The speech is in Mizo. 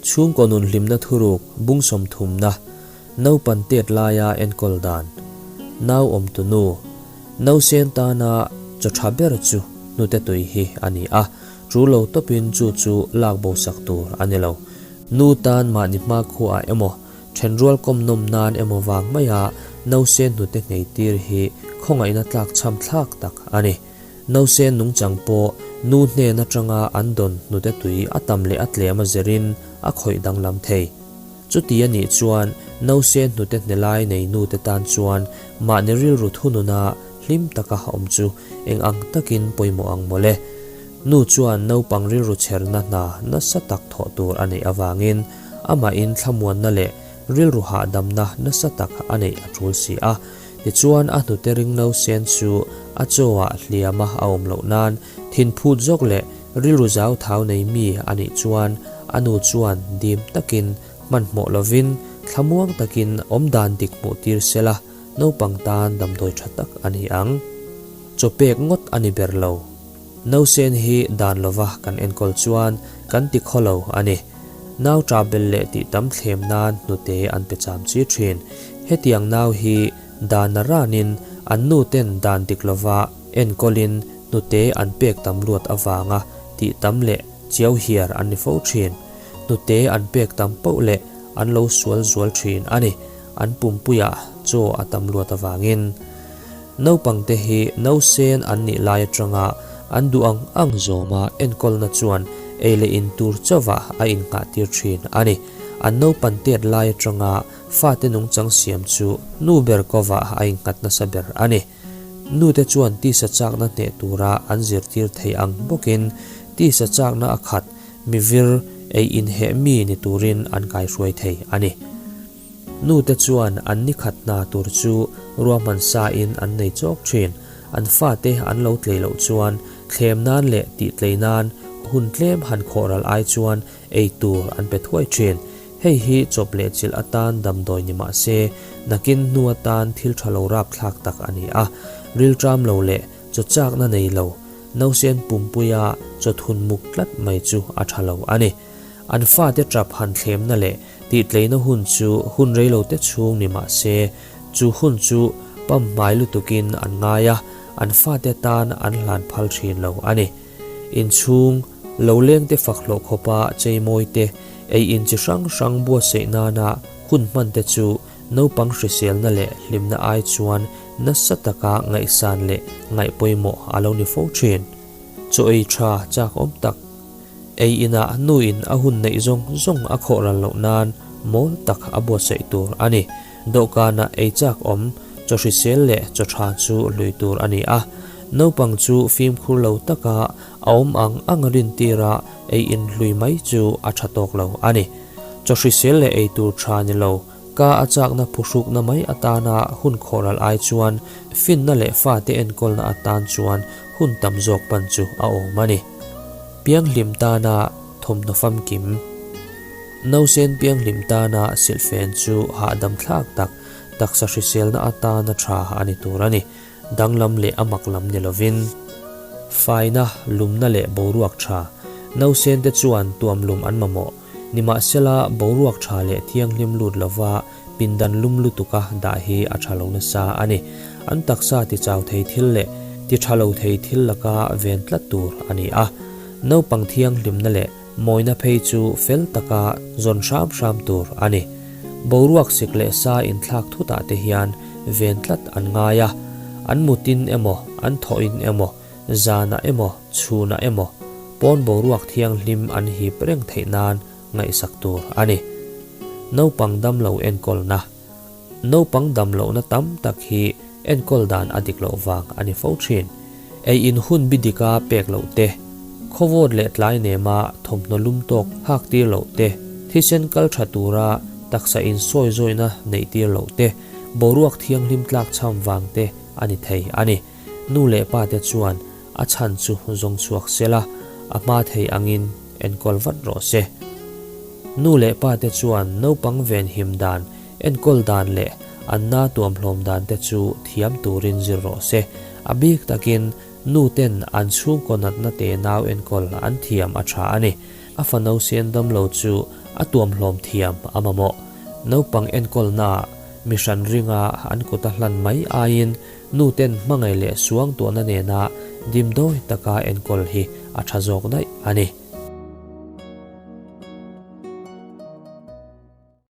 Chhungkaw nun hlimna thuruk bung sawmthumna, naupan tet laia enkawl dan, nau awmtu nu, nausen tana chaw tha ber chu hnute tui hi a ni a, chu lo tawpin chu chu lak bo sak tur a ni lo. Nu tan mahni hmakhuaah emaw, thenrual kawm nawm nan emaw vang maia nausen hnute nghei tir hi khawngaihna tlakchham thlak tak a ni. Nausen nungchang pawh nu hnen atanga an dawn hnute tui a tam leh a tlem a zirin a khawih danglam thei. Chuti a nih chuan nausen hnute hnelai nei nute tan chuan mahni rilru thununa hlim taka awm chu eng ang takin pawimawh ang mawle. Nu chuan naupang rilru chherna hna nasa tak thawh tur a neih avangin amahin thlamuanna leh rilru hahdamna nasa tak a neih a tul si a. Tichuan a hnute ring nausen chu a chaw ah hliama a awm loh nan thin phut zawk leh rilru zau thau nei mi a nih chuan a nu chuan dim takin hmanhmawh lovin thlamuang takin awmdan dik hmuh tir sela naupang tan damdawi tha tak a ni ang. Chaw pek ngawt a ni ber lo. Nausen hi dan lova kan enkawl chuan kan ti khaw lo a ni. Nau ṭah bel leh tih tam thlem nan hnute an pe cham chi ṭhin. Hetiang nau hi dan a ranin an nu ten dan dik lova enkawlin hnute an pek tam luat avanga tih tam leh chiau hiar an ni fo ṭhin. Hnute an pek tam poh leh an lo sual zual ṭhin a ni, an pumpuiah chaw a tam luat avangin. Naupangte hi nausen an nih lai atanga an duh ang ang zawma enkawlna chuan ei leh in tur chauhah a innghah tir thin a ni. An naupan tet lai atanga fate nungchang siam chu nu ber kovah a innghat nasa ber a ni. Nute chuan tisa chakna hneh tura an zirtir thei ang bawkin tisa chakna a khat mivir ei inheh mi ni turin an kaihruai thei a ni. Nute chuan an ni khat hna tur chu ruahman sa in an nei chawk thin. An fate an lo tlei loh chuan thlem nan leh tih tlei nan hun tlem han khawh ral ai chuan ei tur an pe thuai thin. Hei hi chawp leh chilh atan damdawi ni mah se nakin hnu atan thil tha lo rapthlak tak a ni a. Rilṭam lo leh chaw chakna nei lo nausen pumpuia chaw thun muk tlat mai chu a tha lo a ni. An fate tap han thlemna leh Tihtleina hun chu hun reilote chhung ni mah se, chu hun chu pam hmai lutukin an ngai a, an fate tan an hlan phal thin lo a ni. Inchhung, lo lengte fak hlawh khawpa cheimawi te, ei in chi hrang hrang buatsaih nana hun hman te chu naupang hriselna leh hlimna ai chuan nasa taka ngaihsan leh ngaihpawimawh a lo ni fo thin. Chaw ei tha chak awm tak. Ei inah nuin a hun neih zawng zawng a khawh ral loh nan mawl tak a buatsaih tur a ni. Dawhkanah ei chak awm, chaw hrisel leh chaw tha chu hlui tur a ni a. Naupang chu fimkhur lo taka a awm ang ang rintira ei in hlui mai chu a tha tawk lo a ni. Chaw hrisel leh ei tur tha ni lo, ka a chakna phuhrukna mai atana hun khawh ral ai chuan finna leh fate enkawlna atan chuan hun tam zawk pan chu a awm a ni. Pianghlim tana thawmhnaw famkim. Nausen pianghlim tana silhfen chu hahdam thlak tak, taksa hriselna atana tha a ni tur a ni. Danglam leh a mak lam ni lovin. Faina, lumna leh boruak tha. Nausen te chuan tuamlum an mamawh. Nimahsela, boruak tha leh thianghlim lut lova pindan lum lutuka dah hi a tha lo nasa a ni. An taksa ti chau thei thil leh ti tha lo thei thil laka ven tlat tur a ni a. Naupang thianghlimna leh mawina phei chu fel taka zawn hram hram tur a ni. Boruak sik leh sa inthlak thutah te hian ven tlat an ngai a. An mutin emaw, an thawhin emaw, zanah emaw, chhunah emaw pawn boruak thianghlim an hip reng theih nan ngaihsak tur a ni. Naupang damlo enkawlna Naupang damlohna tam tak hi enkawl dan a dik loh vang a ni fo thin. Ei in hun bi dika pek loh te, khawvawt leh tlai nema thawmhnaw lum tawk hak tir loh te, thisen kal tha tura taksa insawi zawihna neih tir loh te, boruak thianghlim tlak chham vang te a ni thei a ni. Nu leh pa te chuan a chhan chu zawng chhuak sela, a hma thei angin enkawl vat rawh se. Nu leh pa te chuan naupang venhim dan, enkawl dan leh an na tuamhlawm dan te chu thiam turin zir rawh se. A bik takin nu ten an chhungkaw natna te nau enkawl an thiam a tha a ni. A fa nausen damlo chu A tuamhlawm thiam a mamawh. Naupang enkawlnaah mi hran ringa an kuta hlan mai aiin nu ten hmangaih leh suangtuahna nena dimdawi taka enkawl hi a tha zawk daih a ni.